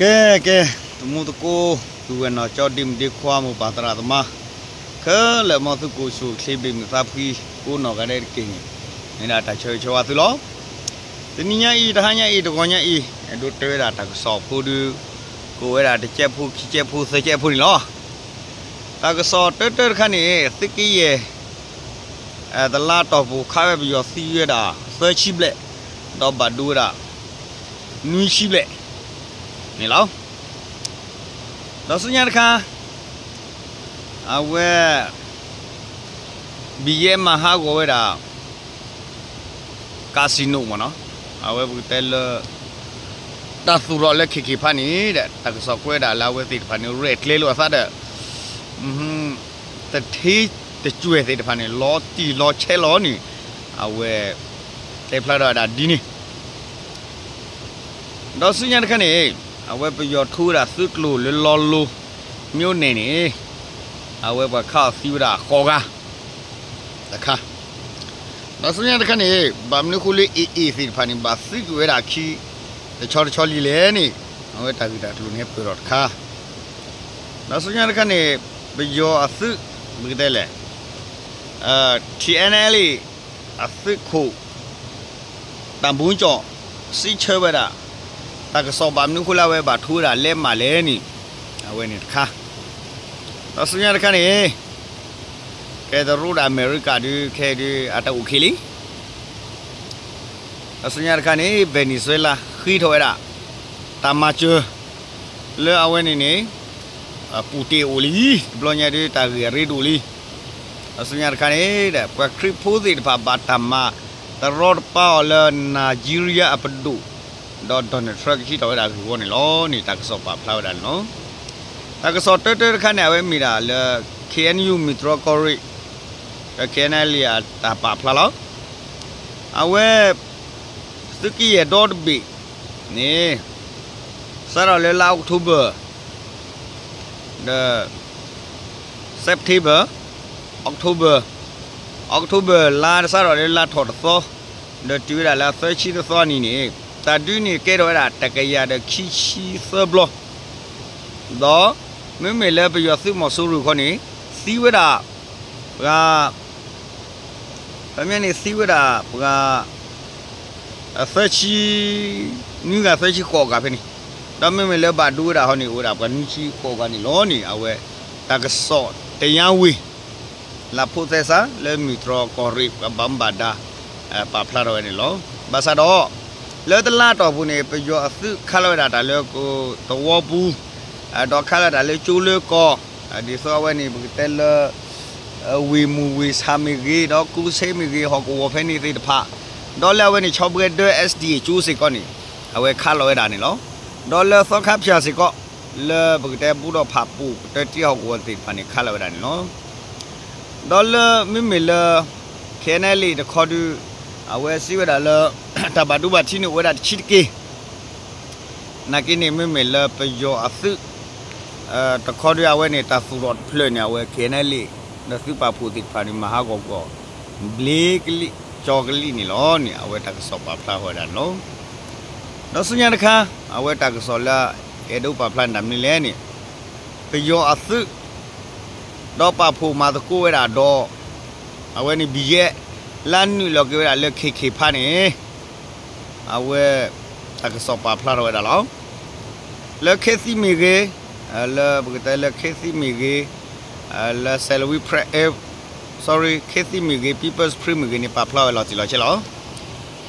ကဲ ကဲ သမူသကိး သူၣ်ဝဲၢ်နီၢ်ကၠီ ဒ့မုၣ်ဒ့ခွါ မိၢ်ပၢ်သရၣ်သမါ ခဲလၢာ် မ်သုကအိၣ်ဆူၣ်အိၣ်ချ့ ဘ့ၣ်မုာ်သးဖှံ ကိးနီၢ်ဂၤဒဲးတက့ၢ်န့ၣ် မ့ၢ်ဒၣ်တၢ်ဆၢဂ့ၤဆၢဝါသုလီၤ. တနံၤညါအံၤ တဟါညါအံၤ တဂီၤညါအံၤ အဲၣ်ဒိးတဲဝဲဒၣ်တၢ်ကစီၣ်ဖိဒီး ကအိၣ်ဝဲဒၣ်တကဲးဖိ ခံကဲးဖိ သၢကဲးဖိန့ၣ်လီၤ. တၢ်ကစီၣ်တၢတၢတခါန့ၣ် သုးက့ယဲၢ် တလါတီၢ်ပူၤ ခးဝဲပယီၤသံဝဲဒၣ် သၢဆံဘျဲၣ် ဒီးဘၣ်ဒိဝဲဒၣ် နွံဆံဘျဲၣ်န့ၣ်လီၤ. ဒီးဆူညါတခါ အဝဲ ဘံၣ်ယဲၢ်မၤဟးဂီၤဝဲဒၣ် casino မ့ၢ်နီၤ, အဝဲပကတဲလၢ တၢ်သူၣ်ထီၣ်လၢ ခ့ၣ်ခ့ၣ်ဖးန့ၣ်ဒီး တၢ်ကစီၣ်ကွဲးဒၣ်လၢအဝဲသ့ၣ်တဖၣ်န့ၣ် ရဲၣ်ကျဲၤလိာ်အသးဒီး သူဌေးတကြွယ်သ့ၣ်တဖၣ်န့ၣ် လီၤတံၢ်လီၤဆဲးလီၤန့ၣ် အဝဲ တဲဖျါထီၣ်ဝဲဒၣ်ဒ်န့ၣ် ဒီးဆူညါတခါန့ၣ် အဝဲပယီၤထိဝဲဒၣ်သုးကျိၤလၢလီလိ မြို့နယ်န့ၣ် အဝဲပှၤခးအီၤသံဝဲဒၣ်ဃိးဂၤ တခါ, ဒီးဆူညါတခါန့ၣ် ဘၣ်မနုၤအဃိလၢ AA သ့ၣ်တဖၣ်န့ၣ် ဘၣ်သံကွံာ်ဝဲဒၣ်အခံ တဆီတဆီလံလဲၣ်န့ၣ် အဝဲတၢ်ဂ့ၢ်တၢ်ကျိၤန့ၣ်ဟဲပၢၢ်ထီၣ်တခါ, ဒီးဆူညါတခါန့ၣ် ပယီၤအသုး ပကတဲလဲၣ် TNLA အသုးခိၣ် တၢ်ဘိကၠီၣ် စံးဆၢဝဲဒၣ် တၢ်ကစီၣ်ဘၣ်မနုၤအဃိလၢအဝဲဘၣ်ထိဝဲဒၣ်လဲးမးလဲၣ်န့ၣ် အဝဲန့ၣ်တခါ, ဒီးဆူညါတခါန့ၣ် ကဲတရူးဒီးအမဲရကၤဒုး ခဲအံၤဒုး အတၢ်အိၣ်ခံးလံ, ဒီးဆူညါတခါန့ၣ် Venezuela ဃ့ထီၣ်ဝဲဒၣ် တၢ်မၤစၢၤ လၢအဝဲန့ၣ်န့ၣ် ပူၣ်တ့ၢ်အိၣ်လံ, တဘျီညါဒုး တၢ်ဂ့ၢ်အရ့ဒိၣ်လံ, ဒီးဆူညါတခါန့ၣ်ဒီး ပှၤခရံာ်ဖိသ့ၣ်တဖၣ်ဘၣ်တၢ်မၤတရီတပါအီၤလၢ Nigeria အပဒိၣ်, ဒီး Donald Trump ကဟံးထီၣ်ဝဲဒၣ်ဂ့ၢ်ဝီန့ၣ်လီၤန့ၣ် တၢ်ကစီၣ်ပာ်ဖျါဝဲဒၣ်န့ၣ်လီၤ. တၢ်ကစီၣ်တၢတၢတခါန့ၣ် အဝဲမ့ၢ်ဒၣ်လၢ KNU မုၢ်တြီၢ်ကီၢ်ရ့ၣ် ဒီး KNLA အတၢ်ပာ်ဖျါလီၤ. အဝဲ သုးက့ယဲၢ်ဒီတဘ့ၣ်န့ၣ် စးထီၣ်လၢလါ October ဒီး September, October, October လါ စးထီၣ်လၢလါထီၣ်တသီ ဒီးတုၤဝဲဒၣ်လၢသၢဆံတသီအနံၤန့ၣ် တၢ်ဒုးန့ၣ်ကဲထီၣ်ဝဲဒၣ်တကယၤဒီးခံဆံသၢဘျီ, ဒီးမ့မ့ၢ်လၢပယီၤသုးမီၤစိရိၤခီန့ၣ် သံဝဲဒၣ် ပှၤ ခီပညီန့ၣ်သံဝဲဒၣ်ပှၤ သၢဆံ နွံဂၤ သၢဆံဃိးဂၤဖဲန့ၣ်, ဒီးမ့မ့ၢ်လၢဘၣ်ဒိဝဲဒၣ်ဟီန့ၣ် အိၣ်ဝဲဒၣ်ပှၤနွံဆံဃိးဂၤန့ၣ်လီၤန့ၣ် အဝဲ တၢ်ကစီၣ်တယါဝ့ၤ လၢဖိသဲစး လၢမုၢ်တြီၢ်ကီၢ်ရ့ၣ် ပှၤဘၣ်မူဘၣ်ဒါ ပာ်ဖျါထီၣ်ဝဲန့ၣ်လီၤ. ဘၣ်ဆၣ်ဒီး လၢတလါအတီၢ်ပူၤန့ၣ် ပယီၤအသုးခးလီၤဝဲဒၣ်တၢ်လၢ သဝီပူၤ ဒီးခးလီၤတၢ်လၢကၠိလၢကီၢ်, ဒ်သိးအဝဲန့ၣ် ပကတဲလၢ ဝ့ၢ်မုၢ်ဝ့ၢ်ဆၣ်မ့ၢ်ဂ့ၤ ဒီးကူစ့မ့ၢ်ဂ့ၤ ဟီၣ်ကဝီၤဖဲန့ၣ်သ့ၣ်တဖၣ်, ဒီးလၢအဝဲန့ၣ် ဆီဘှဲဒၢ SDA ကၠိစ့ၢ်ကီးန့ၣ် အဝဲခးလီၤဝဲဒၣ်န့ၣ်လီၤ. ဒီးလၢသီခါဖၠၣ်စ့ၢ်ကီး လၢပကတဲဘူၣ်ထီၣ်ဖးပူၣ် ကတၢၢ်တ့ၢ်ဟီၣ်ကဝီၤသ့ၣ်တဖၣ်န့ၣ် ခးလီၤဝဲဒၣ်န့ၣ်လီၤ. ဒီးလၢမ့မ့ၢ်လၢ KNLA တခီဒုး အဝဲစံးဝဲဒၣ်လၢ တၢ်ဘၣ်ဒိဘၣ်ထံးန့ၣ်အိၣ်ဝဲဒၣ်တဆံးတက့ၢ် နာ်က့န့ၣ် မ့မ့ၢ်လၢပယီၤအသုး တခီဒုးအဝဲန့ၣ် တၢ်သူၣ်ထီၣ်တဖျၢၣ်န့ၣ် အဝဲ KNLA ဒီးသုးပာ်ဖှိၣ်သ့ၣ်တဖၣ်န့ၣ် မၤဟးဂီၤကွံာ် ဘျ့ကလံၣ်ကၠီကလံၣ်န့ၣ်လီၤန့ၣ် အဝဲတၢ်ကစီၣ်ပာ်ဖျါဝဲဒၣ်န့ၣ်လီၤ. ဒီးဆူညါတခါ အဝဲတၢ်ကစီၣ်လၢ အဲၣ်ဒိးပာ်ဖျါန့ၣ်တၢ်မနုၤလဲၣ်န့ၣ် ပယီၤအသုး ဒီးပာ်ဖှိၣ်မၤသကိးဝဲဒၣ်ဒီး အဝဲန့ၣ် ဘံၣ်ယဲၢ် လၢနုာ်လီၤက့ၤဝဲဒၣ်လၢ ခ့ၣ်ခ့ၣ်ဖးန့ၣ် အဝဲ တၢ်ကစီၣ်ပာ်ဖျါထီၣ်ဝဲဒၣ်လီၤ. လၢခ့သံမ့ၢ်ဂ့ၤ, လၢပကတဲလၢခ့သံမ့ၢ်ဂ့ၤ, လၢ Salween Press, sorry, ခ့သံမ့ၢ်ဂ့ၤ People's Spring မ့ၢ်ဂ့ၤန့ၣ် ပာ်ဖျါဝဲလီၤတံၢ်လီၤဆဲးလီၤ.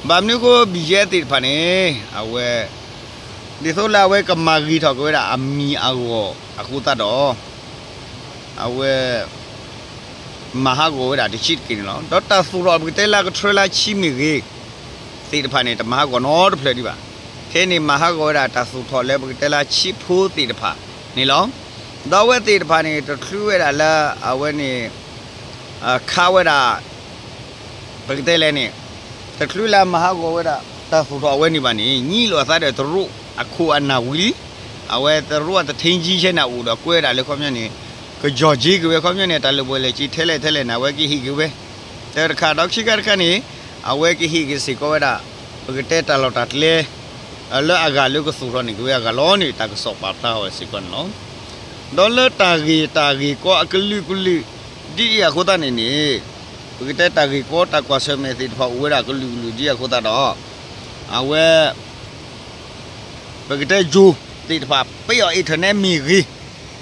ဘၣ်မနုၤအဃိ ဘံၣ်ယဲၢ်သ့ၣ်တဖၣ်န့ၣ် အဝဲ ဒ်သိးလၢအဝဲကမၤဂ့ၤထီၣ်က့ၤဝဲဒၣ်အမံၤအဂီၢ်အဃိသတးဒီး အဝဲ မၤဟးဂီၤဝဲဒၣ်တဆံးတက့ၢ်န့ၣ်လီၤ. ဒီးတၢ်သူၣ်ထီၣ်ပကတဲလၢကထြၢလၢဆံမ့ၢ်ဂ့ၤ သ့ၣ်တဖၣ်န့ၣ် တမၤဟးဂီၤနီတဖျၢၣ်ဒံးဘၣ်. ခဲအံၤန့ၣ် မၤဟးဂီၤဝဲဒၣ်တၢ်သူၣ်ထီၣ်လၢပကတဲလၢဆံးဖိသ့ၣ်တဖၣ်န့ၣ်လီၤ. ဒီးအဝဲသ့ၣ်တဖၣ်န့ၣ် တချုးဝဲဒၣ်လၢအဝဲန့ၣ် ခးဝဲဒၣ် ပကတဲလဲၣ်န့ၣ် တချုးလၢမၤဟးဂီၤဝဲဒၣ် တၢ်သူၣ်ထီၣ်အဝဲန့ၣ်ဘၣ်န့ၣ် ညံးလိာ်အသးဒီးတရူးအခိၣ်အနၢ်ဝံၤလံ. အဝဲတရူးအတထ့ကၠံဆဲန့ၣ်အိၣ်ဒီးကွဲးဒၣ်လၢခီပညီန့ၣ် ကယီၢ်က့ၤက့ၤဝဲခီပညီန့ၣ် တၢ်လၢပှဲၤလဲၣ်က့ၤထဲလဲၣ်ထဲလဲၣ်န့ၣ် အဝဲကဟ့ၣ်က့ၤဝဲ တၢတခါ ဒီးခံခါတခါန့ၣ် အဝဲကဟ့ၣ်က့ၤစ့ၢ်ကီးဝဲဒၣ် ပကတဲတၢ်လီၢ်တၢ်ကျဲ လၢအဂၤလၢကသူၣ်ထီၣ်န့ၢ်က့ၤဝဲအဂၤလီၤန့ၣ် တၢ်ကစီၣ်ပာ်ဖျါထီၣ်ဝဲစ့ၢ်ကီးန့ၣ်လီၤ. ဒီးလၢတၢ်ဂ့ၢ်တၢ်ဂ့ၢ်ကီအကလုာ်ကလုာ် ဒ်အံၤအဃိသတးန့ၣ်န့ၣ် ပကတဲတၢ်ဂ့ၢ်ကီတၢ်ကွၢ်ဆၢၣ်မဲာ်သ့ၣ်တဖၣ်အိၣ်ဝဲဒၣ်ကလုာ်ကလုာ်ဒ်အံၤအဃိသတးဒီး အဝဲ ပကတဲ Jio သ့ၣ်တဖၣ် ပ့ၢ်အီၤ internet မ့ၢ်ဂ့ၤ,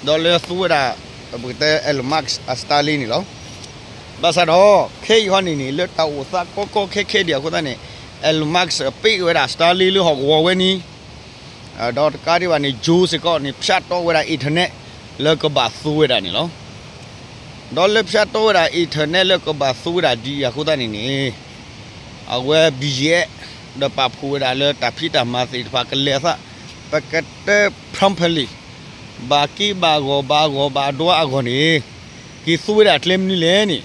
ဒီးလၢသူဝဲဒၣ် ပကတဲ Elon Musk အ Starlink န့ၣ်လီၤ. ဘၣ်ဆၣ်ဒီး ခဲအံၤဟီန့ၣ်န့ၣ် လၢတၢ်အိၣ်သးကီကီခဲခဲဒံးအဃိသတးန့ၣ် Elon Musk ပ့ၢ်ဝဲဒၣ် Starlink လၢဟီၣ်ကဝီၤဝဲန့ၣ် ဒီးတကးဒံးဘၣ်န့ၣ် Jio စ့ၢ်ကီးန့ၣ် ဖၠးတီဝဲဒၣ် internet လၢကဘၣ်သူဝဲဒၣ်န့ၣ်လီၤ. ဒီးလၢဖၠးတီဝဲဒၣ် internet လၢကဘၣ်သူဝဲဒၣ်ဒ်အံၤအဃိသတးန့ၣ်န့ၣ် အဝဲ BGF ဒီးပာ်ဖှိၣ်ဝဲဒၣ်လၢတၢ်ဖံးတၢ်မၤသ့ၣ်တဖၣ်ကလဲၤအသး ပကတဲ promptly ဘၣ်က့ဘၣ်ဂီၤဘၣ်ဂီၤဘၣ်ဒွါအဂီၢ်န့ၣ် က့ၤသူဝဲဒၣ်ကျဲမနုၤလဲၣ်န့ၣ်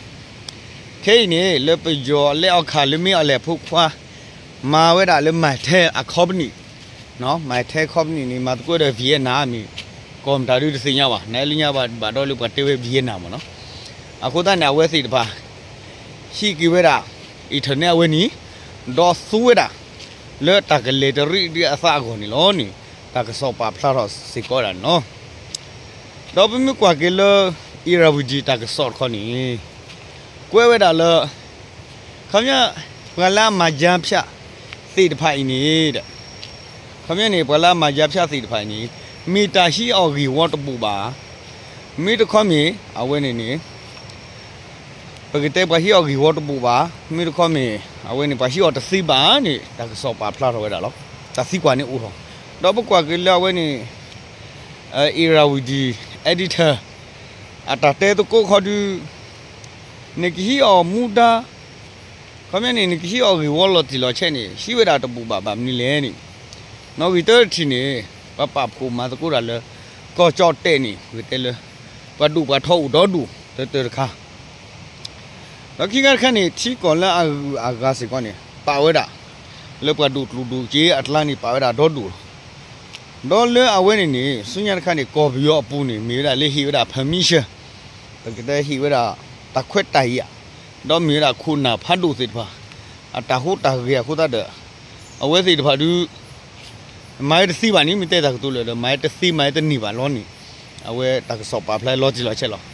ခဲအံၤန့ၣ် လၢပယီၤအလဲအီၤခးလၢမ့ၢ်အီၤလဲၣ်ဖိခွါ မၤဝဲဒၣ်လၢ Mytel အ company, Mytel company န့ၣ် မၤသကိးဒီး Vietnam မ့ၢ် ကီၢ်မတၤဒုတသ့ၣ်ညါဘၣ် နလၢညါဘၣ်ဘၣ်ဒီးလၢပှၤတဲဝဲ Vietnam မ့ၢ်နီၤ. အဃိသတးန့ၣ် အဝဲသ့ၣ်တဖၣ် ဟံးက့ၤဝဲဒၣ် internet အဝဲန့ၣ် ဒီးသူဝဲဒၣ် လၢတၢ်ကလဲၤတရံးဒ်အသးအဂီၢ်န့ၣ်လီၤန့ၣ် တၢ်ကစီၣ်ပာ်ဖျါထီၣ်စ့ၢ်ကီးဒၣ်န့ၣ်လီၤ. ဒီးပမ့ၢ်ကွၢ်က့ၤလၢ Irrawaddy တၢ်ကစီၣ်တခီန့ၣ် ကွဲးဝဲဒၣ်လၢ ခီပညီ ပှၤလၢအမၤယါဖၠးသ့ၣ်တဖၣ်အံၤန့ၣ်ဒီး ခီပညီန့ၣ် ပှၤလၢအမၤယါဖၠးသ့ၣ်တဖၣ်အံၤန့ၣ် မ့ၢ်တၢ်ဟံးအီၤဂ့ၢ်ဝီတဘူၣ်ဘၣ်, မ့ၢ်တခီမ့ၢ် အဝဲန့ၣ်န့ၣ် ပကတဲပှၤဟံးအီၤဂ့ၢ်ဝီတဘူၣ်ဘၣ်, မ့ၢ်တခီမ့ၢ် အဝဲန့ၣ် ပှၤဟံးအီၤတသ့ဘၣ်န့ၣ် တၢ်ကစီၣ်ပာ်ဖျါထီၣ်ဝဲဒၣ်လီၤ. တၢ်သံကွၢ်န့ၣ်အိၣ်ထီၣ်, ဒီးပကွၢ်က့ၤလၢအဝဲန့ၣ် Irrawaddy editor အတၢ်တဲသကိးခီဒု နကဟံးအီၤမူဒါ ခီပညီန့ၣ် နကဟံးအီၤဂ့ၢ်ဝီလီၤတံၢ်လီၤဆဲးန့ၣ် ဟံးဝဲဒၣ်တဘူၣ်ဘၣ်ဘၣ်မနုၤလဲၣ်န့ၣ်, နီၣ်ဂံၢ်တၢတထံၣ်န့ၣ် ပှၤပာ်ဖှိၣ်မၤသကိးတၢ်လၢ ကီၢ်ကၠီၣ်တဲၣ်န့ၣ် ပကတဲလၢ ပှၤဒိၣ်ပှၤထီအိၣ်ဒီဒူၣ် တၢတၢတခါ ဒီးခံခါတခါန့ၣ် ထံကီၢ်လၢအဂုၤအဂၤစ့ၢ်ကီးန့ၣ် ပာ်ဝဲဒၣ် လၢပှၤဒိၣ်ကျိၣ်ဒိၣ်စ့အကျါန့ၣ် ပာ်ဝဲဒၣ်ဒီဒူၣ်လီၤ. ဒီးလၢအဝဲန့ၣ်န့ၣ် ဆူညါတခါန့ၣ် ကီၢ်ပယီၤအပူၤန့ၣ် မ့ၢ်ဝဲဒၣ်လၢဟ့ၣ်ဝဲဒၣ် permission ပကတဲဟ့ၣ်ဝဲဒၣ် တၢ်ခွဲးတၢ်ယာ်, ဒီးမ့ၢ်ဝဲဒၣ်ခိၣ်နၢ်ဖးဒိၣ်သ့ၣ်တဖၣ် အတၢ်ဟူးတၢ်ဂဲၤအဃိသတးဒီး အဝဲသ့ၣ်တဖၣ်ဒု မၤဝဲတသ့ဘၣ်န့ၣ် မ့ၢ်တဲတၢ်ကတိၤလၢာ်ဒီး မၤဝဲတသ့မၤဝဲတန့ၢ်ဘၣ်လီၤန့ၣ် အဝဲတၢ်ကစီၣ်ပာ်ဖျါလီၤတံၢ်လီၤဆဲးလီၤ.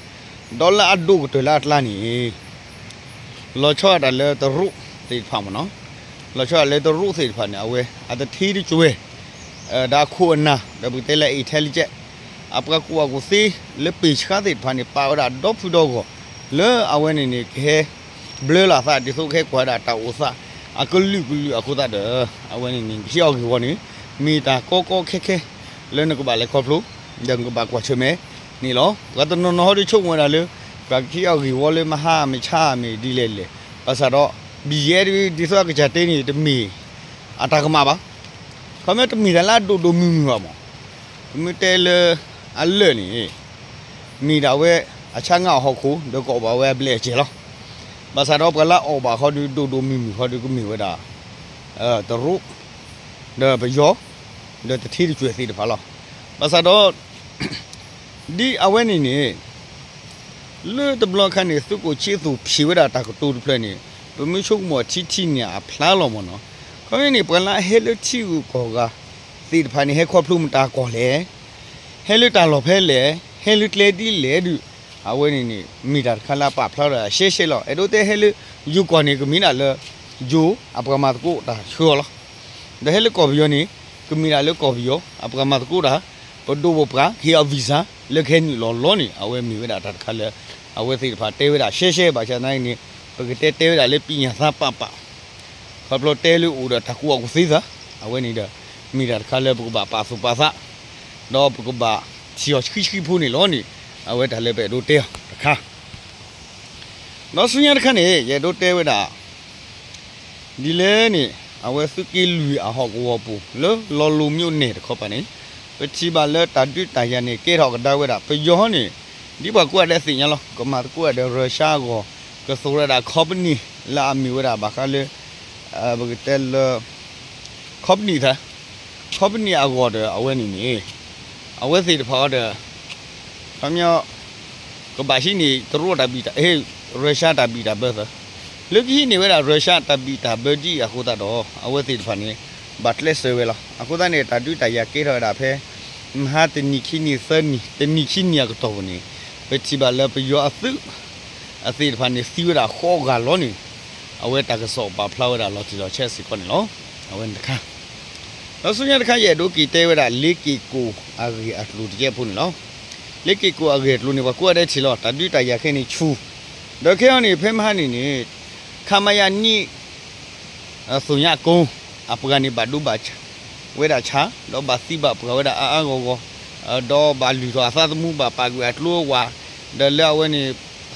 ဒီးလၢအဒိၣ်ကတၢၢ်လၢအကျါန့ၣ် လီၤဆီဒၣ်တၢ်လၢတရူးသ့ၣ်တဖၣ်မ့ၢ်နီၤ, လီၤဆီဒၣ်လၢတရူးသ့ၣ်တဖၣ်န့ၣ် အဝဲအတထံတကွဲၢ် ဒီးအခိၣ်အနၢ် ဒီးပကတဲလၢ intelligence အပှၤကူၣ်ဘၣ်ကူၣ်သ့ လၢပ့ၢ်ဆှါသ့ၣ်တဖၣ်န့ၣ် ပာ်ဝဲဒၣ်ဒီဖုဒီဂီၢ် လၢအဝဲန့ၣ်န့ၣ် ကဟဲ ဘျၢလီၤအသးဒ်သိးကဟဲကွၢ်ဝဲဒၣ်တၢ်အိၣ်သး အကလုာ်ကလုာ်အဃိသတးဒီး အဝဲန့ၣ်န့ၣ် ကဟံးအီၤဂ့ၢ်ဝီန့ၣ် မ့ၢ်တၢ်ကီကီခဲခဲ လၢနကဘၣ်လဲၤခီဖျိ ဒီးနကဘၣ်ကွၢ်ဆၢၣ်မဲာ်န့ၣ်လီၤ. ပှၤတနီၤနီၤဟီဒုဆိကမိၣ်ဝဲဒၣ်လၢ ပှၤကဟံးအီၤဂ့ၢ်ဝီလၢမဟါမ့ၢ်ဆါမ့ၢ်ဒ်လဲၣ်လဲၣ်, ဘၣ်ဆၣ်ဒီး ဘံၣ်ယဲၢ် ဒ်သိးအကစၢ်တဲန့ၣ် တမ့ၢ်အတၢ်ကမၣ်ဘၣ်. ခီမ့ၢ်တမ့ၢ်တၢ်လၢအဒိၣ်ဒိၣ်မုၢ်မုၢ်ဘၣ်မး, ပမ့ၢ်တဲလၢအလၢာ်န့ၣ် မ့ၢ်ဒၣ်ဝဲအဆါငါအဟီၣ်ခိၣ် ဒီးကအီၣ်ဘၣ်ဝဲအဘျဲၣ်အစဲၤလီၤ. ဘၣ်ဆၣ်ဒီးပှၤလၢအအီၣ်ဘၣ်ဃီဒုး ဒိၣ်ဒိၣ်မုၢ်မုၢ်ဃီဒုး ကမ့ၢ်ဝဲဒၣ် တရူး ဒီးပယီၤ ဒီးတထံတကွဲၢ်သ့ၣ်တဖၣ်လီၤ. ဘၣ်ဆၣ်ဒီး ဒ်အဝဲန့ၣ်န့ၣ် လၢတဘျီခါန့ၣ် သုးခိၣ်ဆံသူၣ်ဖံးဝဲဒၣ်တၢ်ကတိၤတဖျၢၣ်န့ၣ် ပမ့ၢ်ဆိကမိၣ်ထံထံန့ၣ်အဖျါလီၤမ့ၢ်နီၤ. ခီမ့ၢ်န့ၣ် ပှၤလၢအဟဲလၢထံဂုၤကီၢ်ဂၤသ့ၣ်တဖၣ်န့ၣ် ဟဲခီဖျိမတၤကီၢ်လဲၣ်, ဟဲလၢတၢ်လီၢ်ဖဲလဲၣ်, ဟဲလၢကျဲဒ်လဲၣ်ဒုး အဝဲန့ၣ်န့ၣ် မ့ၢ်တၢ်တခါလၢအပာ်ဖျါထီၣ်ရှဲရှဲလီၤ. အဲၣ်ဒိးတဲဟဲလၢယိၤကီၢ်န့ၣ် ကမ့ၢ်ဒၣ်လၢ ယိၤအပှၤမၤသကိးတၢ်ဆှၢအီၤလီၤ. ဒီးဟဲလၢကီၢ်ပယီၤန့ၣ် ကမ့ၢ်ဒၣ်လၢကီၢ်ပယီၤ အပှၤမၤသကိးတၢ် ပဒိၣ်ပပှၢ် ကဟ့ၣ်အီၤ visa လၢကဟဲနုာ်လီၤလီၤန့ၣ် အဝဲမ့ၢ်ဝဲဒၣ်တၢ်တခါလၢ အဝဲသ့ၣ်တဖၣ်တဲဝဲဒၣ်ရှဲရှဲ ဘၣ်ဆၣ်သနာ်က့န့ၣ် ပကတဲတဲဝဲဒၣ်လၢပညတ်သါပာ်ပာ် ခီဖျိတဲလၢအိၣ်ဒီးတၢ်ကူၣ်ဘၣ်ကူၣ်သ့သး အဝဲန့ၣ်ဒီး မ့ၢ်တၢ်တခါလၢပကဘၣ်ပာ်သူၣ်ပာ်သး ဒီးပကဘၣ်ထံၣ်အီၤဆှံဆှံဖိန့ၣ်လီၤန့ၣ် အဝဲတၢ်လၢပအဲၣ်ဒိးတဲအီၤတခါ ဒီးဆူညါတခါန့ၣ် ယအဲၣ်ဒိးတဲဝဲဒၣ် ဒ်လဲၣ်န့ၣ် အဝဲသုးက့လွံၢ်အဟီၣ်ကဝီၤပူၤ လၢလီၤလိၤမၠိန့ၣ်တခီပၤန့ၣ် ပထံၣ်ဘၣ်လၢတၢ်ဒုးတၢ်ယၤန့ၣ် ကဲထီၣ်ကဒါဝဲဒၣ် ပယီၤဟီန့ၣ် ဒ်ပှၤကိးဂၤဒဲးသ့ၣ်ညါလီၤ ကမၤသကိးဒီး Russia အဂီၢ် ကသူဝဲဒၣ် company လၢအမ့ၢ်ဝဲဒၣ်ဘၣ်ဃးလၢ ပကတဲလၢ company သး company အဂီၢ်ဒီး အဝဲန့ၣ်န့ၣ် အဝဲသ့ၣ်တဖၣ်အီၤဒီး ခီပညီ ကဘၣ်ဟံးန့ၢ်တရူးတၢ်ဘံၣ်တၢ် Russia တၢ်ဘံၣ်တၢ်ဘၢသး လၢကဟံးန့ၢ်ဝဲဒၣ် Russia တၢ်ဘံၣ်တၢ်ဘၢဒ်အံၤအဃိသတးဒီး အဝဲသ့ၣ်တဖၣ်န့ၣ် ဘၣ်ကျဲးစၢးဝဲလီၤ. အဃိသတးန့ၣ် တၢ်ဒုးတၢ်ယၤကဲထီၣ်ဝဲဒၣ်ဖဲ မဟါတနံၤခံနံၤသၢနံၤ တနံၤခံနံၤအကတီၢ်ပူၤန့ၣ် ပထံၣ်ဘၣ်လၢပယီၤအသုး အသ့ၣ်တဖၣ်န့ၣ် သံဝဲဒၣ်ဃိးဂၤလီၤန့ၣ် အဝဲတၢ်ကစီၣ်ပာ်ဖျါဝဲဒၣ်လီၤတံၢ်လီၤဆဲးစ့ၢ်ကီးန့ၣ်လီၤ. အဝဲန့ၣ်တခါ ဒီးဆူညါတခါ ယအဲၣ်ဒိးက့ၤတဲဝဲဒၣ် လ့က့ၤကိၣ်အဂ့ၢ်အကျိၤတကဲးဖိန့ၣ်လီၤ. လ့က့ၤကိၣ်အဂ့ၢ်အကျိၤန့ၣ် ပှၤကိးဂၤဒဲးထံၣ်လီၤ. တၢ်ဒုးတၢ်ယၤခဲအံၤန့ၣ်ဆူၣ်, ဒီးခဲအံၤန့ၣ် ဖဲမဟါန့ၣ်န့ၣ် ခမရ နံၣ် သုညါကိ အပှၤန့ၣ် ဘၣ်ဒိဘၣ်ဝဲဒၣ်ဆါ, ဒီးဘၣ်သံဘၣ်ပှၢ်ဝဲဒၣ်အါအါဂီၢ်ဂီၢ်, ဒီးဘၣ်လုၢ်ထီၣ်အသးသမူ ဘၣ်ပာ်ကွံာ်အကျိအဝၤ, ဒီးလၢအဝဲန့ၣ်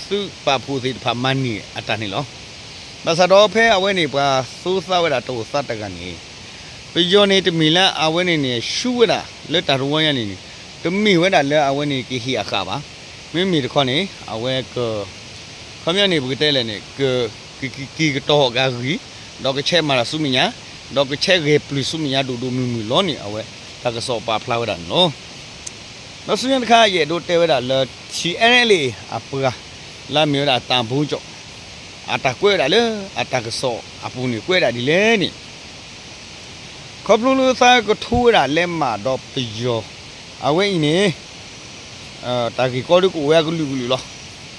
သုးပာ်ဖှိၣ်သ့ၣ်တဖၣ်မၤန့ၢ်အတၢ်န့ၣ်လီၤ. ဘၣ်ဆၣ်ဒီးဖဲအဝဲန့ၣ် ပှၤသိသးဝဲဒၣ်တအိၣ်သးတဂၤန့ၣ် ပယီၤန့ၣ်တမ့ၢ်လၢအဝဲန့ၣ်န့ၣ် ဆူၣ်ဝဲဒၣ်လၢတၢ်တဝီညါန့ၣ်န့ၣ် တမ့ၢ်ဝဲဒၣ်လၢအဝဲန့ၣ်ကဟ့ၣ်အဃာ်ဘၣ်. မ့မ့ၢ်တခီန့ၣ် အဝဲက ခီပညီန့ၣ် ပကတဲလဲၣ်န့ၣ် က က က့ၤကတီၤအီၤက့ၤအဂံၢ်, ဒီးကဆဲးမၤတၢ်ဆူမဲာ်ညါ, ဒီးကဆဲးဂဲၤပျုၢ်ဆူမဲာ်ညါဒိၣ်ဒိၣ်မုၢ်မုၢ်လီၤန့ၣ် အဝဲတၢ်ကစီၣ်ပာ်ဖျါဝဲဒၣ်န့ၣ်လီၤ. ဒီးဆူညါတခါ ယအဲၣ်ဒိးတဲဝဲဒၣ်လၢ ထံၣ်အဲၣ်နဲၣ်လ့ၣ် အပှၤ လၢအမ့ၢ်ဝဲဒၣ်တၢ်ဘိကၠီၣ် အတၢ်ကွဲးဝဲဒၣ်လၢ အတၢ်ကစီၣ်အပူၤန့ၣ် ကွဲးဒၣ်ဒ်လဲၣ်န့ၣ် ခီဖျိလၢသးကထိဝဲဒၣ်လဲးမးဒီးပယီၤ အဝဲအံၤန့ၣ် တၢ်ဂ့ၢ်ကီဒုးကအိၣ်ဝဲအကလုာ်ကလုာ်လီၤ.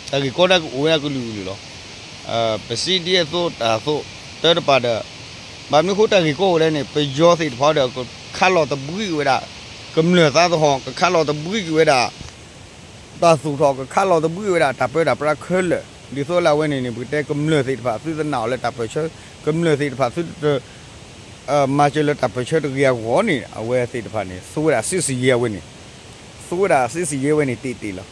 တၢ်ဂ့ၢ်ကီဒုးကအိၣ်ဝဲအကလုာ်ကလုာ်လီၤ. ပစံးဒ်အသိးတၢ်အသိး တၢ်တပၤဒီး ဘၣ်မနုၤဃိတၢ်ဂ့ၢ်ကီအိၣ်လဲၣ်န့ၣ် ပယီၤသ့ၣ်တဖၣ်ဒီး ကခးလီၤသဘှံးက့ၤဝဲဒၣ် ကမျၢၢ်သးသဟီၣ် ကခးလီၤသဘှံးက့ၤဝဲဒၣ် တၢ်သူၣ်ထီၣ် ကခးလီၤသဘှံးက့ၤဝဲဒၣ်တၢ်ပၢတၢ်ပြးခဲလၢာ် ဒ်သိးလၢအဝဲန့ၣ်န့ၣ် ပကတဲကမျၢၢ်သ့ၣ်တဖၣ် သုတနာ်အီၤလၢတၢ်ပၢၢ်ဆၢ ကမျၢၢ်သ့ၣ်တဖၣ်သုတ မၤစၢၤလၢတၢ်ပၢၢ်ဆၢတဂ့ၤအဂီၢ်န့ၣ် အဝဲသ့ၣ်တဖၣ်န့ၣ် သူဝဲဒၣ်စံးစယဲအဝဲန့ၣ် သူဝဲဒၣ်စံးစယဲဝဲန့ၣ်တ့ၢ်တ့ၢ်လီၤ.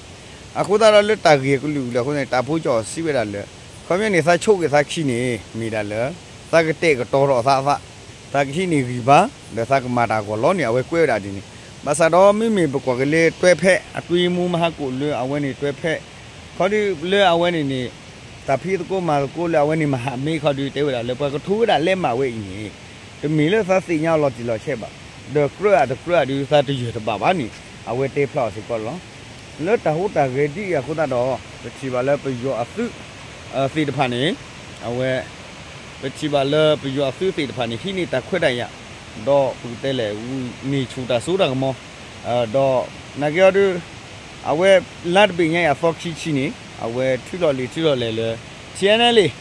အဃိသတးဒီးလၢတၢ်ဂ့ၢ်ကလုာ်ကလုာ်အဃိန့ၣ် တၢ်ဖိကၠီၣ်စံးဝဲဒၣ်လၢ ခီပညီန့ၣ် သးဆိၣ်ဂ့ၤသးခံန့ၣ် မ့ၢ်ဒၣ်လၢ သးကတဲာ်ကတီၤထီၣ်သးအသး သးကဟံးန့ၢ်ဂံၢ်ဘါ ဒီးသးကမၤတၢ်အဂီၢ်လီၤန့ၣ် အဝဲကွဲးဝဲဒၣ်ဒ်န့ၣ်. ဘၣ်ဆၣ်ဒီးမ့မ့ၢ်ပကွၢ်က့ၤလၢတွဲဖက် အတွင်းရေးမှူး မဟါကိၣ်လၢအဝဲန့ၣ်တွဲဖက် ခီဒုးလၢအဝဲန့ၣ်န့ၣ် တၢ်ဖံးသကိးမၤသကိးလၢအဝဲန့ၣ် မဟာမိတ် ခီဒုးတဲဝဲဒၣ်လၢပှၤကထိဝဲဒၣ်လဲးမးဝဲအံၤန့ၣ် တမ့ၢ်လၢသးသ့ၣ်ညါအီၤလီၤတံၢ်လီၤဆဲးဘၣ်, ဒီးကြၢးအတကြၢးအဒုးသးတယၢၢ်တဘၣ်ဘၣ်န့ၣ် အဝဲတဲဖျါအီၤစ့ၢ်ကီးလီၤ. လၢတၢ်ဟူးတၢ်ဂဲၤဒ်အံၤအဃိသတးဒီး ပထံၣ်ဘၣ်လၢပယီၤအသုးသ့ၣ်တဖၣ်န့ၣ် အဝဲ ပထံၣ်ဘၣ်လၢပယီၤအသုးသ့ၣ်တဖၣ်န့ၣ် ဟံးန့ၢ်တၢ်ခွဲးတၢ်ယာ် ဒီးပကတဲလဲၣ် န့ၢ်ဆူၣ်တၢ်စိတၢ်ကမီၤ ဒီးနာ်က့အီၤဒုး အဝဲလါတဘ့ၣ်ညါအံၤအသီခံဆံန့ၣ် အဝဲထုးလီၤလံာ်ထုးလီၤလဲၢ်လၢ ထံၣ်အဲၣ်နဲၣ်လ့ၣ်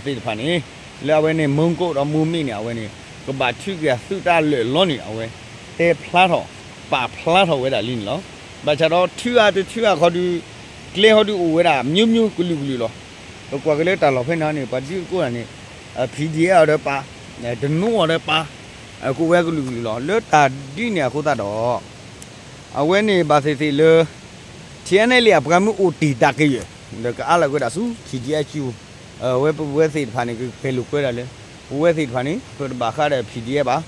သ့ၣ်တဖၣ်န့ၣ် လၢအဝဲန့ၣ် မုံးကိုးဒီးမိုးမိတ်န့ၣ် အဝဲန့ၣ် ကဘၣ်ထုးက့ၤအသုးတၢ်လၢာ်လီၤန့ၣ် အဝဲတဲဖျါထီၣ် ပာ်ဖျါထီၣ်ဝဲဒၣ်လံန့ၣ်လီၤ. ဘၣ်ဆၣ်ဒီးထုးအါတထုးအါခီဒုး ကျဲဟီဒုးအိၣ်ဝဲဒၣ် မျိုးမျိုး ကလုာ်ကလုာ်လီၤ. ပကွၢ်က့ၤလၢတၢ်လီၢ်ဖဲန့ၣ်န့ၣ် ပှၤဒုးသကိးတၢ်န့ၣ် ဖံဒံအီၤဒီးပာ် တနီၤအီၤဒီးပာ် ကအိၣ်ဝဲကလုာ်ကလုာ်လီၤ. လၢတၢ်ဒ်န့ၣ်အဃိသတးဒီး အဝဲန့ၣ်ဘၣ်သ့ၣ်သ့ၣ်လၢ ထံၣ်အဲၣ်နဲၣ်လ့ၣ် အပှၤမ့ၢ်အိၣ်တ့ၢ်တၢ်ကယၢၢ် ဒီးကအါလၢကွဲးဒၣ်ဆူ ထံၣ်ဒံအါကၠူ ဝဲပဝဲသ့ၣ်တဖၣ်န့ၣ် ကကဲလိာ်ကွဲဒၣ်လၢ ပဝဲသ့ၣ်တဖၣ်န့ၣ် ပတဘၣ်ဃးဒီး ဖံဒံအီၤဘၣ်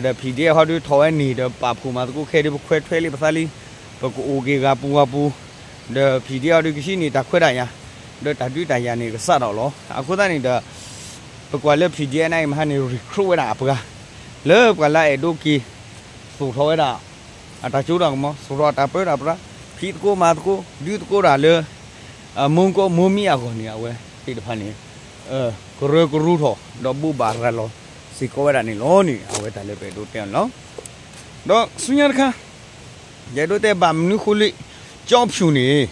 ဒီး ဖံဒံအီၤ ဟီဒုးထီၣ်ဝဲန့ၣ်ဒီးပာ်ဖှိၣ်မၤသကိးခဲဒုး ပခွဲးထွဲလံပသးလံ ပကအိၣ်က့ၤဂၤပူၤဂၤပူၤ ဒီး ဖံဒံအီၤ ဟီဒုးကဟံးန့ၢ်တၢ်ခွဲးတၢ်ယာ် ဒီးတၢ်ဒုးတၢ်ယၤန့ၣ်ကစးထီၣ်လီၤ. အဃိသတးန့ၣ်ဒီး ပကွၢ်လၢ ဖံဒံအီၤ န့ၣ်မဟါန့ၣ် recruit ဝဲဒၣ်အပှၤ လၢပှၤလၢအအဲၣ်ဒိးက့ၤ သူၣ်ထီၣ်ဝဲဒၣ် အတၢ်စိတၢ်ကမီၤ သူၣ်ထီၣ်အတၢ်ပၢတၢ်ပြး ဖံးသကိးမၤသကိး ဒုးသကိးတၢ်လၢ မုံးကိုး မိုးမိတ် အဂီၢ်န့ၣ် အဝဲသ့ၣ်တဖၣ်န့ၣ် ကရၢကရိထီၣ် ဒီးဘိးဘၣ်ရၤလီၤစ့ၢ်ကီးဝဲဒၣ်န့ၣ်လီၤန့ၣ် အဝဲတၢ်လၢပအဲၣ်ဒိးတဲအီၤန့ၣ်လီၤ. ဒီးဆူညါတခါ ယအဲၣ်ဒိးတဲဘၣ်မနုၤဃိလၢ ကၠီဖၠူၣ်န့ၣ်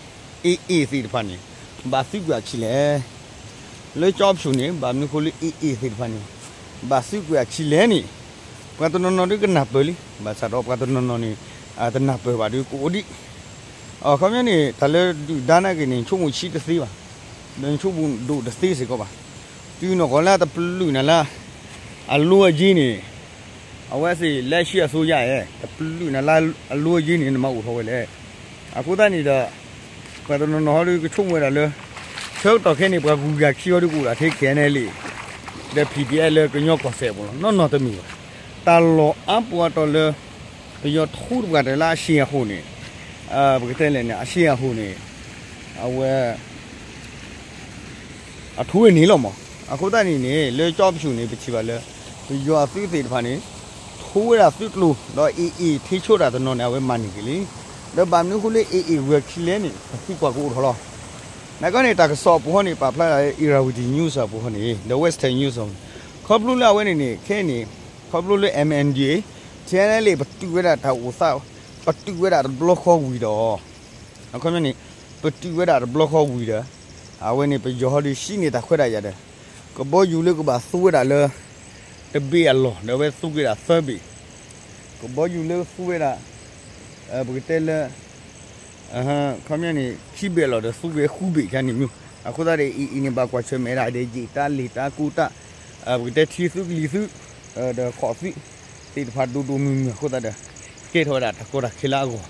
AA သ့ၣ်တဖၣ်န့ၣ် ဘၣ်သုးကွံာ်အခံလဲၣ် လၢကၠီဖၠူၣ်န့ၣ် ဘၣ်မနုၤဃိလၢ AA သ့ၣ်တဖၣ်န့ၣ် ဘၣ်သုးကွံာ်အခံလဲၣ်န့ၣ် ပှၤတနီၤနီၤဒုးကနၢ်ပၢၢ်လံ ဘၣ်ဆၣ်ဒီးပှၤတနီၤနီၤန့ၣ် တနၢ်ပၢၢ်ဘၣ်ဒုးကအိၣ်ဒံး အခီပညီန့ၣ် တၢ်လၢဒုၣ်ဒါနာ်က့န့ၣ် ဆိကမိၣ်ဆံးတသ့ဘၣ် ဒီးဆိကမိၣ်ဒိၣ်တသ့စ့ၢ်ကီးဘၣ် တုၤနီၢ်ကီၢ်လၢတပလုာ်နၤလၢ အလိအယ့န့ၣ် အဝဲသ့ၣ် လက်ရှိအစိုးရ တပလုာ်နၤလၢအလိအယ့န့ၣ် နမၤအိၣ်ထီၣ်ဝဲလဲၣ်. အဃိသတးန့ၣ်ဒီး ပှၤတနီၤနီၤဟီဒုးကဆိကမိၣ်ဝဲဒၣ်လၢ ဆၢကတီၢ်ခဲအံၤန့ၣ် ပှၤဂုၤဂၤခံဟီဒုးကအိၣ်ဒၣ်ထဲ KNLA ဒီး PDF လၢကညီကီၢ်စဲၣ်အပူၤလီၤ. နီၢ်နီၢ်တမ့ၢ်ဘၣ်. တၢ်လီၢ်အါပူၤအတီၢ်လၢ ပယီၤထူတပှၢ်တၢၢ်လၢအရှံအဃိန့ၣ် ပကတဲလဲၣ်န့ၣ် အရှံအဃိန့ၣ် အဝဲ အထူဝဲန့ၣ်လီၤမး. အဃိသတးန့ၣ်န့ၣ် လၢကၠီဖၠူၣ်န့ၣ် ပထံၣ်ဘၣ်လၢ ပယီၤအသုးသ့ၣ်တဖၣ်န့ၣ် ထူဝဲဒၣ်သုးကျိၤ ဒီး AA ထ့ဆိတၢ်တနီၤန့ၣ် အဝဲမၤန့ၢ်က့ၤလံ. ဒီးဘၣ်မနုၤဃိလၢ AA ဂုၤအခံလဲၣ်န့ၣ် ပသံကွၢ်ကအိၣ်ထီၣ်လီၤ. နာ်က့န့ၣ် တၢ်ကစီၣ်အပူၤဟီန့ၣ် ပာ်ဖျါလၢ Irrawaddy News အပူၤဟီန့ၣ် ဒီး Western News အပူၤန့ၣ် ခီဖျိလၢအဝဲန့ၣ်န့ၣ် ခဲအံၤန့ၣ် ခီဖျိလၢ MNDAA, TNLA ပတုာ်ဝဲဒၣ်တၢ်အိၣ်သး, ပတုာ်ဝဲဒၣ်တဘျီဃီဝံၤဒီး, အခီပညီန့ၣ်, ပတုာ်ဝဲဒၣ်တဘျီဃီဝံၤဒီး, အဝဲန့ၣ်ပယီၤဟီဒီးဟံးန့ၢ်တၢ်ခွဲးတၢ်ယာ်ဒီး, ကဘီယူၤလၢကဘၣ်သူဝဲဒၣ်လၢ တဘ့ၣ်အလီၢ် ဒီးအဝဲသူက့ၤဒၣ်သၢဘ့ၣ်, ကဘီယူၤလၢသူဝဲဒၣ်, ပကတဲလၢ ခီပညီန့ၣ် ခံဘ့ၣ်အလီၢ်ဒီးသူက့ၤဃုဘ့ၣ်ကန့ၣ်မ့ၢ်, အဃိသတးဒီး အံၤအံၤန့ၣ် ဘၣ်ကွၢ်ဆၢၣ်မဲာ်ဒၣ်ဒီး ယံာ်တၢ်လံာ်တၢ်ကူတၢ်, ပကတဲထံသုကလံၤသု, ဒီးခီၣ်သု, သ့ၣ်တဖၣ်ဒိၣ်ဒိၣ်မုၢ်မုၢ်အဃိသတးဒီး, ကဲထီၣ်ဝဲဒၣ်တၢ်ကီတၢ်ခဲလၢအဂီၢ်,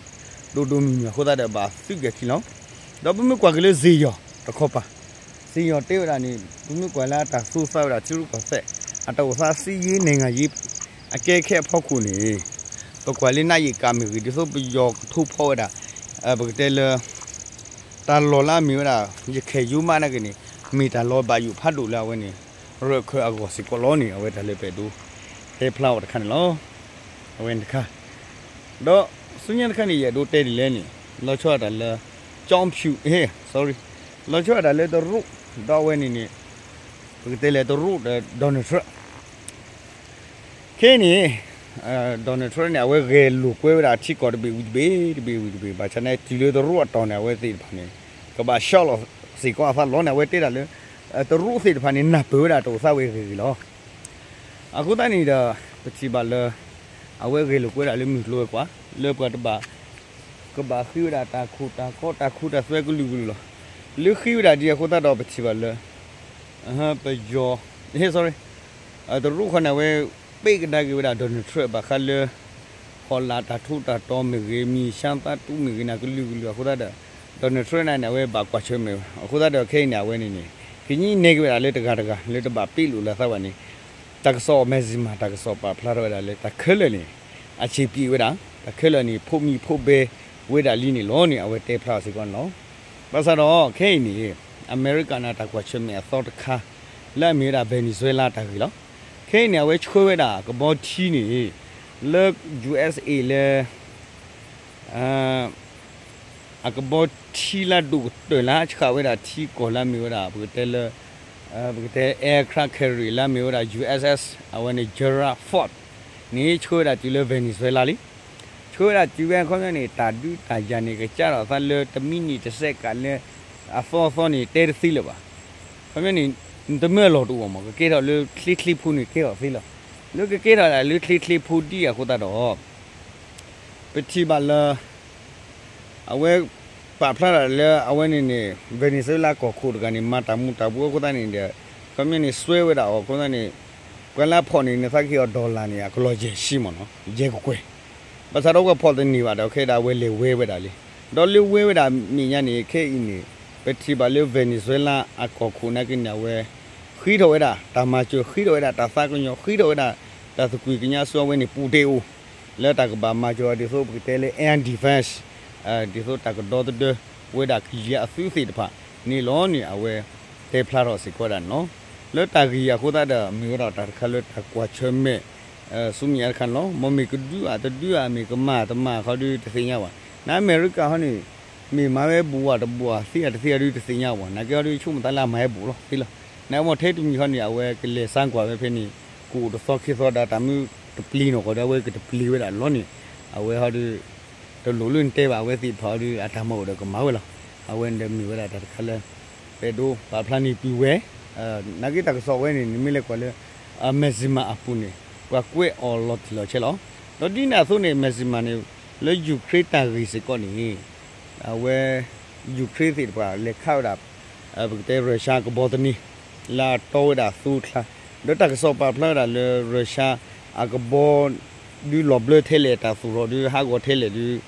ဒိၣ်ဒိၣ်မုၢ်မုၢ်အဃိသတးဒီး ဘၣ်သုက့ၤခံလီၤ. ဒီးပမ့ၢ်ကွၢ်က့ၤလၢစ့ၣ်ယီၤတခီပၤ, စ့ၣ်ယီၤတဲဝဲဒၣ်န့ၣ် ပမ့ၢ်ကွၢ်လၢအတၢ်သူသးဝဲဒၣ်ထံရူၢ်ကီၢ်သဲး, အတၢ်အိၣ်သး စစ်ရေး နိုင်ငံရေး အကဲခဲအဖီခိၣ်န့ၣ်, ပကွၢ်လၢနးယံာ်ကးမ့ၢ်ဂ့ၤ ဒ်သိးပယီၤကထိဖီဝဲဒၣ်, ပကတဲလၢ တၢ်လီၢ်လၢအမ့ၢ်ဝဲဒၣ် ရခိုင်ရိုးမနာ်က့န့ၣ်, မ့ၢ်တၢ်လီၢ်ဘၣ်ယိၣ်ဖးဒိၣ်လၢအဝဲန့ၣ်, ရၢၢ်ခၢၣ်အဂီၢ်စ့ၢ်ကီးလီၤန့ၣ် အဝဲတၢ်လၢပအဲၣ်ဒိး တဲဖျါအီၤတခါန့ၣ်လီၤ. အဝဲန့ၣ်တခါ, ဒီးဆူညါတခါန့ၣ် ယအဲၣ်ဒိးတဲဒ်လဲၣ်န့ၣ်, လီၤဆီဒၣ်တၢ်လၢ ကၠီဖၠူး, sorry, လီၤဆီဒၣ်တၢ်လၢတရူး, ဒီးအဝဲန့ၣ်န့ၣ်, ပကတဲလၢတရူးဒီး Donald Trump ခဲအံၤန့ၣ်, Donald Trump န့ၣ် အဝဲဂဲၤလိာ်ကွဲဝဲဒၣ်ထံကီၢ်တဘ့ၣ်ဝံၤတဘ့ၣ်, တဘ့ၣ်ဝံၤတဘ့ၣ်, ဘၣ်ဆၣ်န့ၣ် တုၤလၢတရူးအတီၢ်န့ၣ် အဝဲသ့ၣ်တဖၣ်န့ၣ်, ကဘၣ်ဆှီလီၤစ့ၢ်ကီးအသးလီၤန့ၣ် အဝဲတဲဒၣ်လၢ, တရူးသ့ၣ်တဖၣ်န့ၣ် နၢ်ပၢၢ်ဝဲဒၣ်တၢ်အိၣ်သးဝဲအဂ့ၢ်အဂ့ၢ်လီၤ. အဃိသတးန့ၣ်ဒီး, ပထံၣ်ဘၣ်လၢ, အဝဲဂဲၤလိာ်ကွဲဒၣ်လၢမုၢ်ကျိၤဝဲၤကွာ်, လၢပှၤတဘၣ် ကဘၣ်ဃ့ဝဲဒၣ်တၢ်ခိၣ်တၢ်ကီတၢ်ခိတၢ်သွဲကလုာ်ကလုာ်လီၤ. လၢဃ့ဝဲဒၣ်ဒ်အဃိသတးဒီးပထံၣ်ဘၣ်လၢ, ပယီၤ, sorry, တရူးဃီန့ၣ် အဝဲပ့းကဒါက့ၤဝဲဒၣ် Donald Trump ဘၣ်ဃးလၢ, ဟီၣ်လာ်တၢ်ထူးတၢ်တီၤမ့ၢ်ဂ့ၤ, မံၤဆါသးတူမ့ၢ်ဂ့ၤန့ၣ် ကလုာ်ကလုာ်အဃိသတးဒီး, Donald Trump န့ၣ်န့ၣ် အဝဲဘၣ်ကွၢ်ဆၢၣ်မဲာ်ဝဲ, အဃိသတးဒီးခဲအံၤန့ၣ် အဝဲန့ၣ်န့ၣ်, ကညံးနဲက့ၤဝဲဒၣ်လၢတဂၤတဂၤ လၢတဘၣ်ပ့းလိာ်လၢအသးဘၣ်န့ၣ်, တၢ်ကစီၣ် Maxima တၢ်ကစီၣ်ပာ်ဖျါထီၣ်ဝဲဒၣ်လၢတၢ်ခဲလၢာ်န့ၣ်, အဆံးပံးဝဲဒၣ်, တၢ်ခဲလၢာ်န့ၣ် ဖိးမံၤဖိးဘဲဝဲဒၣ်လံန့ၣ်လီၤန့ၣ် အဝဲတဲဖျါအီၤစ့ၢ်ကီးန့ၣ်လီၤ. ဘၣ်ဆၣ်ဒီးခဲအံၤန့ၣ်, အမဲရကၤန့ၣ်တၢ်ကွၢ်ဆၢၣ်မဲာ်အသီတခါ, လၢအမ့ၢ်ဝဲဒၣ် Venezuela တၢ်ဂ့ၢ်လီၤ. ခဲအံၤန့ၣ် အဝဲဆှၢဝဲဒၣ်ကဘီထံန့ၣ်, လၢ USA လၢ အကဘီထံလၢဒိၣ်ကတၢၢ်လၢဆှၣ်ဝဲဒၣ်ထံကီၢ်လၢအမ့ၢ်ဝဲဒၣ် ပကတဲလၢ, ပကတဲ aircraft carrier လၢအမ့ၢ်ဝဲဒၣ် USS အဝဲန့ၣ် Gerald Ford န့ၣ် ဆှၢဝဲဒၣ်တုၤလၢ Venezuela လံ. ဆှၢဝဲဒၣ်တုၤဝဲအခီပညီန့ၣ် တၢ်ဒုးတၢ်ယၤန့ၣ် ကစၢ်ထီၣ်သးလၢတမံးနံးတစဲးကးလၢ, အသီအသီန့ၣ် တဲတသ့လၢၤဘၣ်. ခီပညီန့ၣ်, နတမၢလီၤတအိၣ်မး ကကဲထီၣ်လၢချ့ချ့ဖိန့ၣ်ကဲထီၣ်သ့လီၤ. လၢကကဲထီၣ်ဒၣ်လၢချ့ချ့ဖိဒ်အဃိသတးဒီး ပထံၣ်ဘၣ်လၢ, အဝဲ, ပာ်ဖျါဒၣ်လၢအဝဲန့ၣ်န့ၣ် Venezuela ကီၢ်ခိၣ်တဂၤန့ၣ် မၤတၢ်မူၤတၢ်ဘှီးအဃိသတးန့ၣ်ဒီး, ခီပညီန့ၣ် စွဲဝဲဒၣ်အီၤအဃိသတးန့ၣ်, ပှၤလၢအဖီၣ်န့ၣ် နသးကဟ့ၣ်အီၤ dollar န့ၣ် အကလီၢ်ယဲၢ်ဆံမ့ၢ်နီၤ, ယဲၢ်ကကွဲၢ်. ဘၣ်ဆၣ်ဒီးပှၤဖီၣ်တန့ၢ်ဘၣ်ဒီး ခဲအံၤဒၣ်အဝဲလဲၤဝဲဝဲဒၣ်လံ. ဒီးလၢဝဲဝဲဒၣ်မဲာ်ညါန့ၣ် ခဲအံၤန့ၣ်, ပထံၣ်ဘၣ်လၢ Venezuela အကီၢ်ခိၣ်နာ်က့န့ၣ် အဝဲ, ဃ့ထီၣ်ဝဲဒၣ်တၢ်မၤစၢၤ ဃ့ထီၣ်ဝဲဒၣ်တၢ်သးကညီၤ ဃ့ထီၣ်ဝဲဒၣ်တၢ်သကွံာ်ကညးဆူအဝဲန့ၣ် ပူၤတ့ၢ်အိၣ်, လၢတၢ်ကဘၣ်မၤစၢၤအီၤဒ်သိးပကတဲလၢ air defense, ဒ်သိးတၢ်ကဒီသဒၢဝဲဒၣ်ကယံာ်အသုးသ့ၣ်တဖၣ်န့ၣ်လီၤန့ၣ် အဝဲတဲဖျါထီၣ်စ့ၢ်ကီးဝဲဒၣ်န့ၣ်လီၤ. လၢတၢ်ဂ့ၢ်အဃိသတးဒီး မ့ၢ်ဝဲဒၣ်တၢ်တခါလၢတၢ်ကွၢ်ဆၢၣ်မဲာ်, ဆူမဲာ်ညါတခါန့ၣ်လီၤ. မ်မ့ၢ်ကဒုးဧါတဒုးဧါ မ့ၢ်ကမၤတမၤဃီဒုးတသ့ၣ်ညါဘၣ်. နအမဲရကၤဟီန့ၣ်, မ့ၢ်မၤဝဲဘူးဧါတဘူးဧါ သ့ဧါတသ့ဧါဒုးတသ့ၣ်ညါဘၣ်. နာ်က့ဟီဒုး ဆိကမိၣ်သးလၢအမၤဝဲဘူးလီၤသ့လီၤ. နမ့ၢ်ထဲတမံၤဟီန့ၣ် အဝဲကလဲၤစါကွၢ်ဝဲဖဲန့ၣ်, ကအိၣ်တသီခံသီဒီး တၢ်မ့ၢ်တပျ့ၤနီၢ်ကီၢ်ဒီး အဝဲကတပျ့ၤဝဲဒၣ်လီၤန့ၣ်, အဝဲဟီဒုး တလိၣ်လၢနတဲဘၣ်အဝဲသ့ၣ်တဖၣ်အီၤဒုး အတၢ်မၤအိၣ်ဒီးကမၤဝဲလီၤ. အဝဲန့ၣ်ဒီးမ့ၢ်ဝဲဒၣ်တၢ်တခါလၢ ပအဲၣ်ဒိးပာ်ဖျါန့ၢ်ပုၢ်ဝဲၢ်, နာ်က့တၢ်ကစီၣ်ဝဲန့ၣ် နမ့ၢ်လဲၤကွၢ်လၢ Maxima အပူၤန့ၣ် ပှၤကွဲးအီၤလီၤတံၢ်လီၤဆဲးလီၤ. ဒီးဒ်န့ၣ်အသိးန့ၣ် Maxima န့ၣ် လၢ Ukraine တၢ်ဂ့ၢ်စ့ၢ်ကီးန့ၣ် အဝဲ Ukraine သ့ၣ်တဖၣ်လဲၤခးဝဲဒၣ် ပကတဲ Russia ကဘီသန့ လၢအတီဝဲဒၣ်သူချါ, ဒီးတၢ်ကစီၣ်ပာ်ဖျါဝဲဒၣ်လၢ Russia အကဘီ ဒုးလီၤဘျၢထဲလဲၣ် တၢ်သူၣ်ထီၣ်ဒုးဟးဂီၤထဲလဲၣ်ဒုး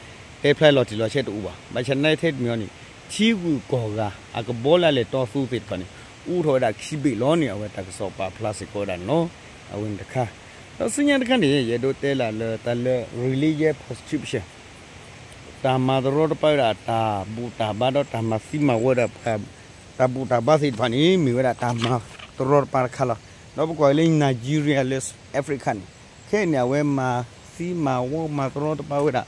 တဲဖျါလီၤတံၢ်လီၤဆဲးတအိၣ်ဘၣ်. ဘၣ်ဆၣ်နာ်ထဲတမံၤအီၤန့ၣ် ထံဂုၤကီၢ်ဂၤ အကဘီလၢအလဲၤတီသူသ့ၣ်တဖၣ်န့ၣ် အူထီၣ်ဝဲဒၣ်ခံဘ့ၣ်လီၤန့ၣ် အဝဲတၢ်ကစီၣ်ပာ်ဖျါစ့ၢ်ကီးဝဲဒၣ်န့ၣ်လီၤ. အဝဲန့ၣ်တခါ, ဒီးဆူညါတခါန့ၣ် ယအဲၣ်ဒိးတဲလၢ်လၢတၢ်လၢ religious persecution တၢ်မၤတရီတပါဝဲဒၣ် တၢ်ဘူၣ်တၢ်ဘါဒီးတၢ်မၤသံမၤဝီဝဲဒၣ် တၢ်ဘူၣ်တၢ်ဘါသ့ၣ်တဖၣ်န့ၣ် မ့ၢ်ဝဲဒၣ်တၢ်မၤတရီတပါတခါလီၤ. ဒီးပကွၢ်လၢ Nigeria လၢ Africa န့ၣ် ခဲအံၤန့ၣ် အဝဲမၤသံမၤဝီမၤတရီတပါဝဲဒၣ်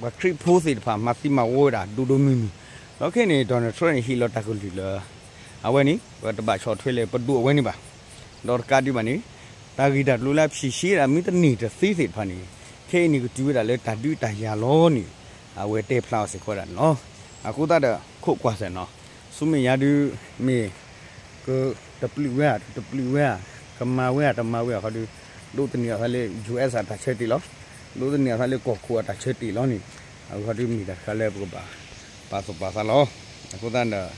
ပှၤခရံာ်ဖိသ့ၣ်တဖၣ် မၤသံမၤဝီဝဲဒၣ် ဒိၣ်ဒိၣ်မုၢ်မုၢ်. ဒီးခဲအံၤန့ၣ် Donald Trump န့ၣ် ဟ့ၣ်လီၤတၢ်ကလုၢ်လၢ အဝဲန့ၣ် ပတဘၣ်ဆီၣ်ထွဲလၢပဒိၣ်အဝဲန့ၣ်ဘၣ်. ဒီးတကးဒံးဘၣ်န့ၣ် တၢ်ဂ့ၢ်တၢ်ကျိၤလၢအဖြေရှင်းတၢ်မ့ၢ်တန့ၢ်တသ့သ့ၣ်တဖၣ်န့ၣ် ခဲအံၤန့ၣ်ကတုၤဝဲဒၣ်လၢတၢ်ဒုးတၢ်ယၤလီၤန့ၣ် အဝဲတဲဖျါအီၤစ့ၢ်ကီးဒၣ်န့ၣ်လီၤ. အဃိသတးဒီး ခိးကွၢ်စ့ၢ်နီၤ, ဆူမဲာ်ညါဒုး မ့ၢ် ကတပျုာ်ဝဲဧါ တပျုာ်ဝဲဧါ, ကမၤဝဲဧါ တမၤဝဲဧါခီဒုး ဒိးသန့ၤအသးလၢ ယူၣ်အ့ၣ်အတၢ်ဆၢတဲာ်လီၤ. ဒိးသန့ၤအသးလၢကီၢ်ခိၣ်အတၢ်ဆၢတဲာ်လီၤန့ၣ် အဝဲခီဒုးမ့ၢ်တၢ်တခါလၢပကဘၣ်ပာ်သူၣ်ပာ်သးလီၤ. အဃိသတးဒီး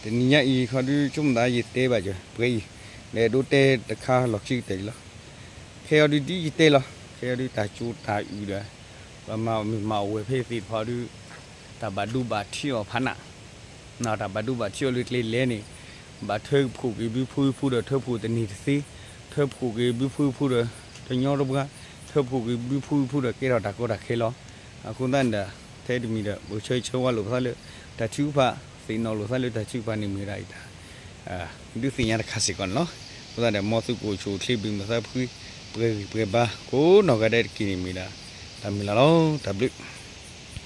တနံၤညါအံၤခီဒုး ဆိကမိၣ်သးယတဲဘၣ်စၢၤ ပှဲၤအံၤ လဲၤဒိးတဲတခါလီၢ်ခံကတၢၢ်အံၤလီၤ. ခဲအံၤဒုးဒ်ယတဲလီၤ, ခဲအံၤဒုးတၢ်ကၠိတၢ်အုၣ်ဒီး ပှၤမၤအီၣ်မ့ၢ်မၤအီၣ်ဝဲဖဲသ့ၣ်တဖၣ်ဒုး တၢ်ဘၣ်ဒိဘၣ်ထံးအီၤဖးနး တၢ်ဘၣ်ဒိဘၣ်ထံးအီၤလၢကျဲလဲၣ်န့ၣ် ဘၣ်ထၢဖှိၣ်က့ၤဘုဖုဖုဒီးထၢဖှိၣ်တန့ၢ်တသ့, ထၢဖှိၣ်က့ၤဘုဖုဖုဒီးတညီတဘှါ, ထၢဖှိၣ်က့ၤဘုဖုဖုဒီးကဲထီၣ်တၢ်ကီတၢ်ခဲလီၤ. အဃိသတးန့ၣ်ဒီး ထဲတမံၤဒီး ပကဆၢဂ့ၤဆၢဝါလိာ်ပသးလၢ တၢ်ထုကဖၣ် သ့ၣ်နီၣ်လိာ်သးလၢတၢ်ထုကဖၣ်န့ၣ်မ့ၢ်ဝဲဒၣ်အံၤတၢ် ဒုးသ့ၣ်ညါတခါစ့ၢ်ကီးန့ၣ်လီၤ. အဃိသတးဒီး မ်သုကအိၣ်ဆူၣ်အိၣ်ချ့ဘၣ်မုာ်သးဖှံ ပှဲၤဂံၢ်ပှဲၤဘါ ကိးနီၢ်ဂၤဒဲးတက့ၢ်န့ၣ်မ့ၢ်ဒၣ် တၢ်မုၢ်လၢ်လီၤ. တၢ်ဘျုး